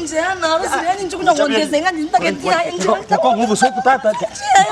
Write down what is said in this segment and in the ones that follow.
Inche narosire yaani inche konya gontesa iga ntageti aye inche Tokong'a obosoku tata,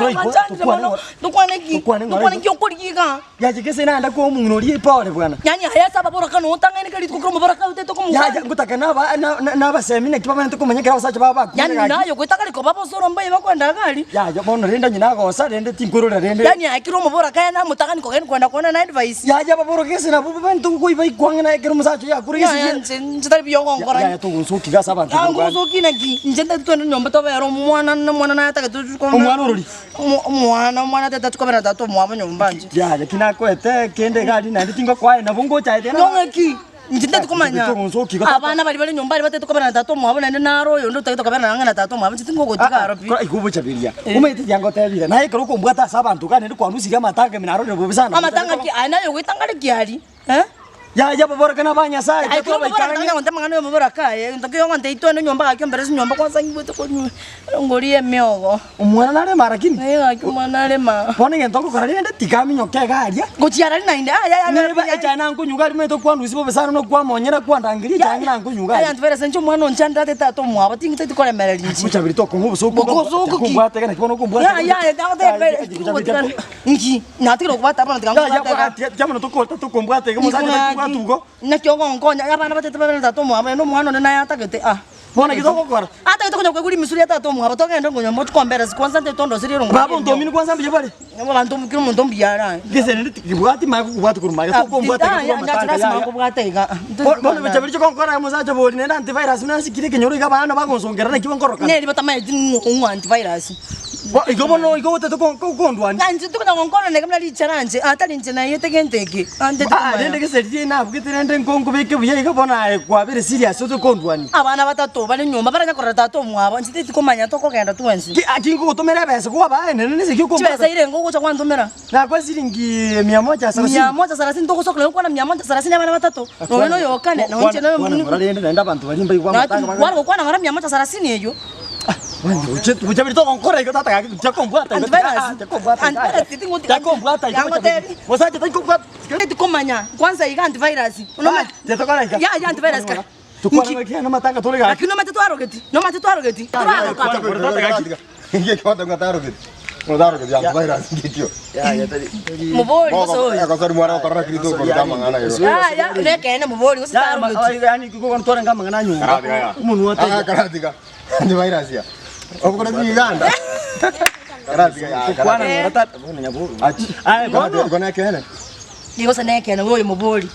Machandire mono, tokwane ki? Tokwane ng'ora Tokwane ki okorigia igaa? Yache gese naenda koa omong'ina oria epore bwana. Yaani aye ase ababoraka noo otang'aine kera rituko kera omoboraka otete okomokwani. Yaya ngotaka naba na- na- nabasemi naki bamaete komanya ekero abasacha babo bakure Yaani gaki. naye ogoeta kare koba bosoro mbaye bakoenda iga aria. Yaya bono rende onye nagosa rende tinkorora rende. Yaani aye kera omoboraka yaani amotang'ani kogenda kwenda kwana na advice. Yaya ababoroka gese nabwo babaete koiba ikwang'ana ekero omosacha oyo akure gese Yaya rie. inche inche tari buya ogonkora. Yaya togonsokia iga ase abanto Ah, igoro bwana. ngogosokia naki? Inche ntari twende nyomba tobere omwana na omwana naye atagete ochi kombe. Omwana orori? Omo- Omwana omwana tata chikobera na tata omwabo nyomba inche. Yaya ki nakoete kende iga aria naende tingokoa nabo ngochaete na. Nong'aki? Inche ntari komanya. Togonsokia igo tata. Abana baria bare nyomba aria batagete kobera na tata omwabo naende naro oyonde otagete kobera ang'e na tata omwabo inche tingogotiga aro pi. Kora igo obochaberia. Omanyete tiga ngotebire, naye ekero okombwata ase abanto iga naende kwanusirie amatanga ime narorire bobe sana. Amatanga ki? Aye naye ogoetanga are ki aria? Eh? Yaya ababorokani aba Nyasae, Aye kera omobora twabaikarange. tanya gonte amang'ana ya omobora kaye, egento ki ogonte itwende nyomba gaki ombere ase nyomba kwanza ngigwete konywa ngorie emiogo. Omwana narema lakini. Ee gaki omwana arema. Bono egento ogokora rende tiga aminyoke iga aria. Gochia arari naende aya aya Neba echae nankonyuga aria omanyete okwanusia bobe sana na okwamonyera kwandangeria echae ng'a nankonyuga Aya aria. antivirus inche omwana onchandete ate tata omwabo tingiteti koremereria inche. Mochabiri tokong'a obosoku Bogosoku ki? Okombwata iga naki bono okombwata. Yaya yaya tagoteba tingotigana. Inki? Natigire okobwata bono tiga nkobwate iga. Tiga tokota tokombwata iga omosacha Naki- takobwata igo. Naki ogonkonya abana batete babere na tata omwabo naende omwana one naye atagete ah. Bono naki togokora? Atagete konya koigwa rimisu ria tata omwabo togende ngonyomba ochi komberesi kwanza nte tondoserie erongo Baba ontomini kwanza mbuya bare? Abanto kera omonto mbuya are aye. Gese rende tibwati maya kokobwata korwa maega tokombwata iga korwa amatanga Lazima yaya. nkobwate iga. Bono bichabiri chikonkora omosacha bori naende antivirus buna nsikire ekenyoro iga abana bagonsongera naki bonkorokana. Neri batamaeti ng'o antivirus. Bo igo bono igo otete ko- ko- kondwania. Na inche tokonya gonkora neke buna richaranche, ah tari inche naiyete gento eke, ante Ah, tikomanya. rende gese riria nabugete rende nkonkobeke buya iga bono aye kwabere serious ote kondwania. Abana batato bare nyomba baranya korora tata omwabo, inche titikomanya tokogenda twensi. Ki aki nkogotomera ebesa kwabaa enene nese ki okombwata? Chibesa irenge ogocha gwantomera? Nakoe siringi mia moja sarasini. Mia moja sarasini togosoka naye okwana mia moja sarasini abana batato, nonya na oyo okane, nonya inche Kwana kwana ng'ora rende naende abanto baria mbaigwe amatanga baga- Kware gokwana ng'ora mia moja sarasini eywo. Bochaberi togonkora igo tata gaki tiakombwata igo Antivirus. tiakombwata igo Antivirus titing'oti- tiakombwata igo Yangotebi. Mosacha taikombwata Tikomanya kwanza iga antivirus. Ah, tetokora iga. Ya ya antivirus ka. Tukwana gaki na matanga tore gaki. Lakini nomate twarogeti. Nomate twarogeti. Twaroka. Mobori gose oyo. Ya ya nekeene mobori gose tarogeti. Yani kiko tore ngamang'ana anyumba. Omonwa taiyo. Kwana ng'ora tata bono nyaburu. Aye bono. Igo gose nekeene oyo mobori.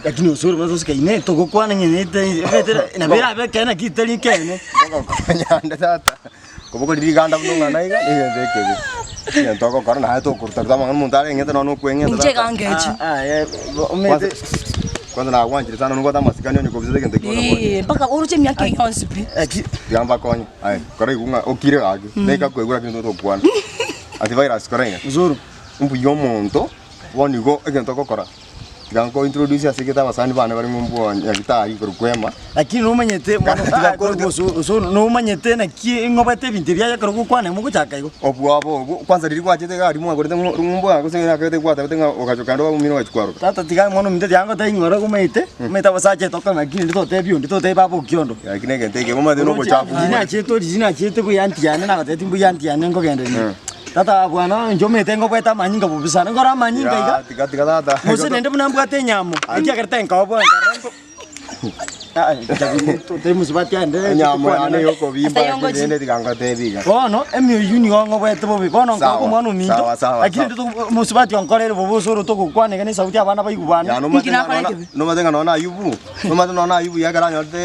Lakini osoro buna tosikaine togokwana ng'a ete ete nabo erabe ekeene naki teri ekeene. Ngogokonya tata, kobogori riganda buna omwana iga, negento ekebe. Egento ogokora naye tokoruta ruta amang'ana omonto areng'ete nonya na okweng'enta Inche tata. iga ngechi. Aye omanyete Kwanza nagwanchire sana nobwate amasikani onye kobisete egento ekio bono Eh, mpaka oroche emiaka eye yonsi pi. eki Tiga mbakonye, aye kora igwa ng'a okire gaki, naika koigwa lakini totokwana. Antivirus kora iga, osoro mbuya omonto, bono igo egento ogokora. Tiga nko introduce ase egete abasani bane bare ng'umbu nyagetari igoro kwema. Lakini nomanyete Kana tiga korokia- osoro nomanyete naki ng'obwate ebinto ebi aye ekero gokwana mogochaka igo. Obwoba obwo, kwanza riria gwachete iga aria mwagorete ng'u ng'umbu aa gose nakagete gwatebete ng'a ogachoka ande obamino ogachia kwaroka. Tata tiga mwana ominto tiga ngotebi ng'ora omanyete, omanyete abasacha etoka lakini rende totebi onde totebi baba okiondo. Lakini egento eke omanyete na obochafu Riria nachete riria nachete buya aunty yane nagotebi mbuya aunty yane nkogendereria. Tata bwana inche omanyete ngobwete amanyinga bobe sana, nkore amanyinga iga, Ya, tiga tiga tata. gose naende buna mbwate enyamo, ekiagera tenkoboa nkarora nko tari mosubati ande Enyamo yane yokobimba Ase yongochi. rende tiga ngotebi iga. Bono emioyo nigo ngobwete bobe, bono nkoba Sawa, omwana ominto, sawa, sawa, lakini sawa. rende mosubati onkorere bobe ase ore togokwana iga na esauti abana baigwane. Ya nomate Inki ng'a nakora nona ekibe? nomate ng'a nonye Ayubu, nomate nonye Ayubu ekero anyorete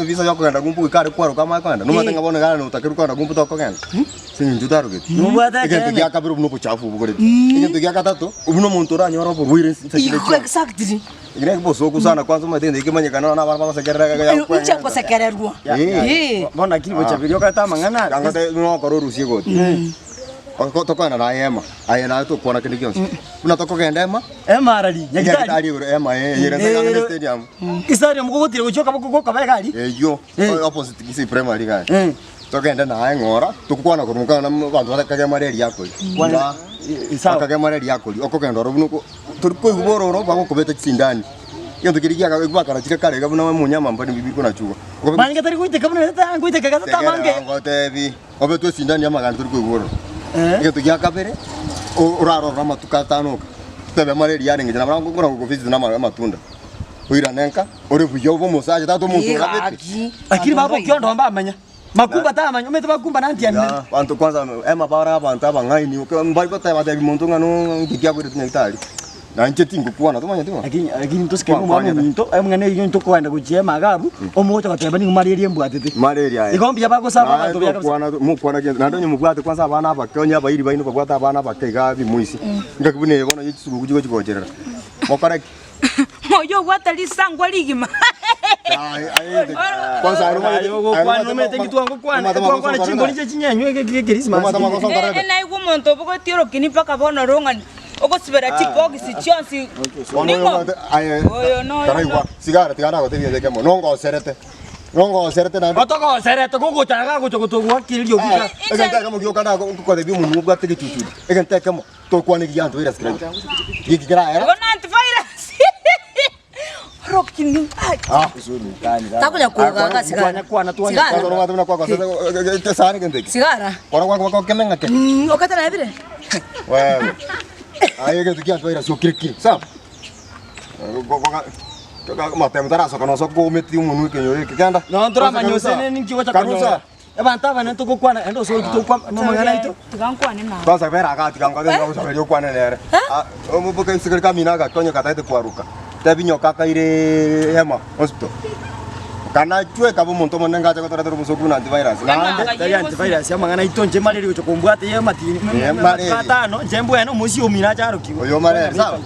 evisa ya okogenda ng'umbu goika are kwaroka amanye kogenda, nomate Eh. ng'a bono iga notakeirwe kogenda ng'umbu tokogenda. Ase eng'encho otarogeti. Nobwate Egento ekeene. gia kabere obwo nobochafu obokoreti. Egento gia gatato, obwo nomonto oranyore oborwaire ense kende Igo kionsi. exactly. Eki naki bosoku sana kwanza omanyete egento ekemanyekana nonya abana bagosekerera iga Inche yakweng'enta. ngosekererwa. Eh. Eh. Bono lakini bochaberi okoreta amang'ana Yanga te nokora orusie egoti. Oko tokogenda naye ema, aye naye tokwana kende gionsi. Buna tokogenda ema, Ema arari, Nyagitari. Nyagitari igoro ema eh, eyere Eh, ang'e na stadium. Stadium kogotira gochia okaba gokaba egari. Eyio, Eh. opposite Kisii Primary iga. Eh. Togende naye ng'ora, tokokwana korwa mokana na abanto batakage malaria akori. Kwana- Iga, sawa. bakage malaria akori, okogenda oro buna oko tori koigwa bororo bagokobeta chisindani. Egento keria kiaga bakarachire kare iga buna omonyama mbari bikonachuga. Okobe- Manyete tari goiteka buna tata ngoiteka gata Tegerera tamange. ngotebi, obetwe esindani y'amagani tori koigwa ororo. Eh. Egento gia kabere, o- orarore amatuko atano oka, totebe malaria yarenge nabo ngokora gogovisit na ama- amatunda. Oirane nka, ore buya obe omosacha tata omonto orabete. Gaki. Lakini baba okiondo mbamanya. Makumba tamanya, omanyete bakumba nantianire. Ya, abanto kwanza ema bare abanto abang'aini, oke mbari goteba tebi monto ng'a no nki kiakoirete nyagetari. Na inche tingokwana tomanyeti bono. Lakini lakini tosike omwana Kwankonyete. ominto, omong'ina eyio ntokogenda gochia ema iga abwo, omogocha goteba nigo malaria embwatete. Malaria eye. Igo mbuya bagosaba Naye abanto buya kabisa. tokwana mokwana gento naende onye mobwate kwanza abana abake onye abairi baino babwate abana abake iga bimoisi. Ngaki buna eye bono ye chisuguku chigochi gocherera. Mokore ki? Oyio obwate risankwa rigima. Naigwa omonto obogotie orokini mpaka bono orong'ani, ogosibera chibogisi chionsi. Ning'o? Oyo noyo. Sigara tiga nagotebia egento ekemo, nongoserete, nongoserete naende. Otogoserete gogocha iga gocha gotogoakereria obuya. Egento ekemo gioka nagokotebia omonwa obwate egechuchu, egento ekemo. Tokwane ekiagera antivirus kera giki keraera. Bono antivirus. Orokini. Ai. Ah. Takonya kogaga sigara. Kwana kwana Sigara. Kwanza oromate buna kwagosete esahani gento eki. Sigara. Kora gwako gwakokeme ng'ake. Mm, okata nabire. Wewe. Aye egento kia antivirus okire kire. Sawa? Matemo tarasoka nosoka koumeti omonwe ekenyoro eke kenda. No ntoramanya ose ninki ogocha Karusa. konyora. Abanto abanene togokwana naende ase oito tokwa namang'ana aito. Tiga nkwane nawe. Kwanza bera agatiga ngote ngogosaberia okwane nere. Ah, omoboke nsigari kamina agakonya katagete kwaruka. Tebi nyoka akaire hema hospital. Kana chwe kaba omonto omonene ngacha gotoretera obosoku buna antivirus. Naende Tari antivirus amang'ana aito inche malaria gocha kombwata eye amatini. Eh, malaria. Gatano inche mbwene omosie omino ache arokigwe. oyo marere sawa.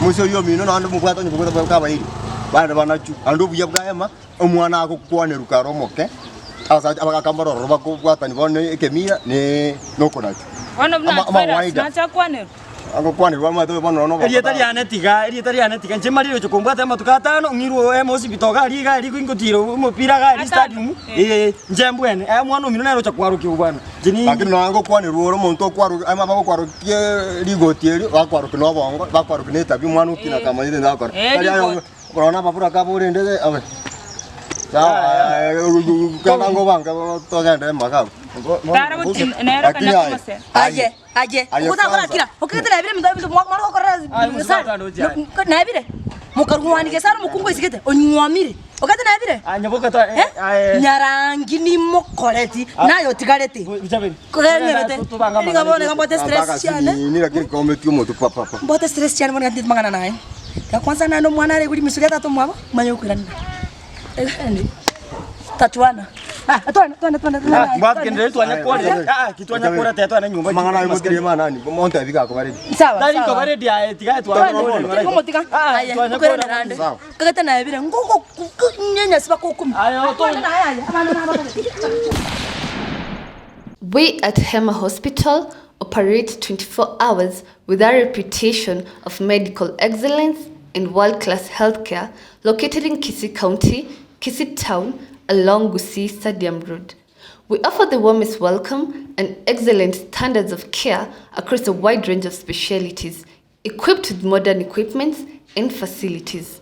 Omosie oyio omino naende omobwate onye kobwata kabairi. Bande banachu. Naende obuya bwa hema Omwana agokwanerwa kare omoke, abasacha abagaaka mbororo bakobwatani bono ekemira ne nokonacha. Bono buna Ama- antivirus amawaida. nache akwanerwe. Agokwanerwa amato oyo bono nono Erieta riane tiga, erieta riane tiga, inche marire gocha kombwata amatuko atano, ng'irwe oeme osibito iga aria iga aria ngotira omopira iga aria Atano, stadium, eh. eh, inche mbwene, eh omwana omino nere ocha kwarokigwa bwana, inche ni Lakini nonya ngokwanerwa ore omonto okwaroki ama bagokwarokia rigoti erio, bakwarokia na obongo, bakwarokia na etabia omwana okina Eh. akamanyete nde agokora. Eh, Tari aye rigoti. Korwa nababura kaborende abe. Sawa, kenda ngobange togende emaka abwo. Tara goti nere Lakini kanya aye, komosera. Aye, aye. Aye Ogotakora kwanza. kira. Okigete nabire minto binto mwara gokorera. Aye, mosubati ande oche aye. Nabire. Mukarwani gesara omokungu oisigete onyuomire. Okete nabire? Ah, nyaboka ta Eh? aye. Nyarangi nimokoreti naye otigarete. Buchaberi. Kogenderete. Nigo bono iga mbwate stress chiane. Nini lakini kometi omotu pa pa pa. Mbwate stress chiane bono iga ntindi mang'ana naye. Ya kwanza naende omwana are igure rimisu ria tata omwabo, manye gokoiranera. Eeh tatuana. Ah, twende twende twende twende. Mbwate kendereri twanyakwarire. Ah, ki twanyakora tete twane nyomba. Amang'ana aye motire manani, montebi gakobareti. Sawa. Tari sawa. nkobaredi aye tiga Twende, twanyakora. tikomotiga. Ah, Aye, twanyakora. okoiranera ande. Sawa. Kagete naebire ngoko nyenya siba kokumi. Aye, oto- Twende naye aye. Abana nabo. We at Hema Hospital operate 24 hours with our reputation of medical excellence and world-class healthcare located in Kisii County, Kisii Town, along Gusii Stadium Road. We offer the warmest welcome and excellent standards of care across a wide range of specialities, equipped with modern equipment and facilities.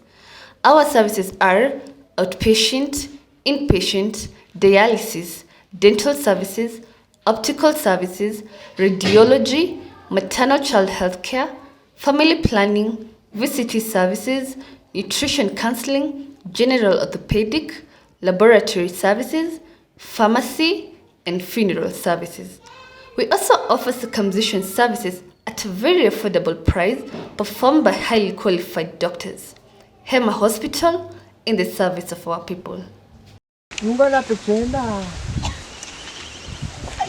Our services are outpatient, inpatient, dialysis, dental services, optical services, radiology, maternal child health care, family planning, VCT services, nutrition counseling, general orthopedic, laboratory services, pharmacy, and funeral services. We also offer circumcision services at a very affordable price performed by highly qualified doctors. Hema Hospital in the service of our people.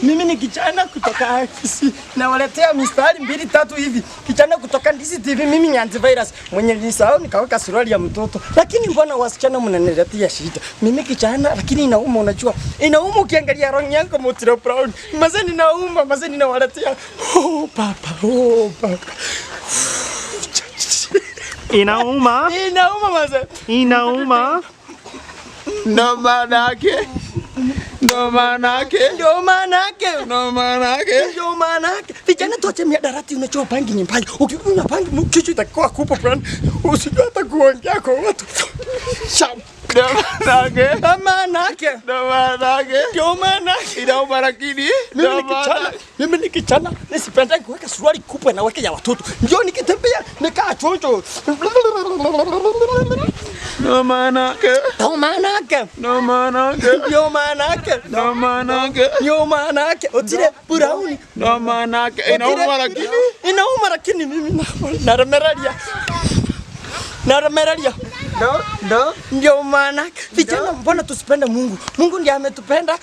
Mimi ni kijana kutoka Kisii. Nawaletea mistari mbili tatu hivi. Kijana kutoka Ndizi TV, mimi ni antivirus. Mwenye nilisahau nikaweka suruali ya mtoto. Lakini mbona wasichana mnaniletea shida? Mimi kijana lakini inauma unajua. Inauma ukiangalia rangi yangu Mutiro Brown. Mazee ninauma, mazee ninawaletea. Oh papa, oh papa. Inauma, Inauma mazee. inauma. Ndo maanake, ndo maanake, Ndio maana yake. ndo maanake. Ndio maana yake. Vijana tuache miadarati, unajua bangi ni mbaya. Ukikunywa bangi kichwa itakuwa kubwa bwana. Usijue hata kuongea kwa watu. Sham. Ndo maanake, Ndio maana yake. ndo maanake. Ndio maana yake. Inauma lakini, Mimi ndo ni maana kijana, mimi ni kijana, nisipende kuweka suruali kubwa na weke ya watoto. Ndio nikitembea nikaa chonjo. Ndo maanake, Ndio maana yake. ndo maanake, Ndio maana yake. ndo maanake, Ndio maana yake. Otile brown. ndo maanake. Inauma lakini, Inauma lakini mimi naremereria. Naremereria. ndo ndo Ndio maana vijana, mbona tusipende Mungu? Mungu ndiye ametupenda.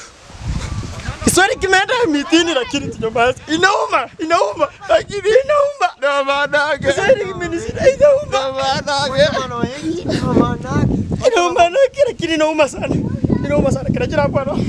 Kiswahili kimeenda mitini, lakini tunyamaze. Inauma, inauma, lakini inauma. ndo maanake, Kiswahili kimenishinda, inauma, ndo maanake. inauma, lakini inauma sana, inauma sana. Kinajira bwana.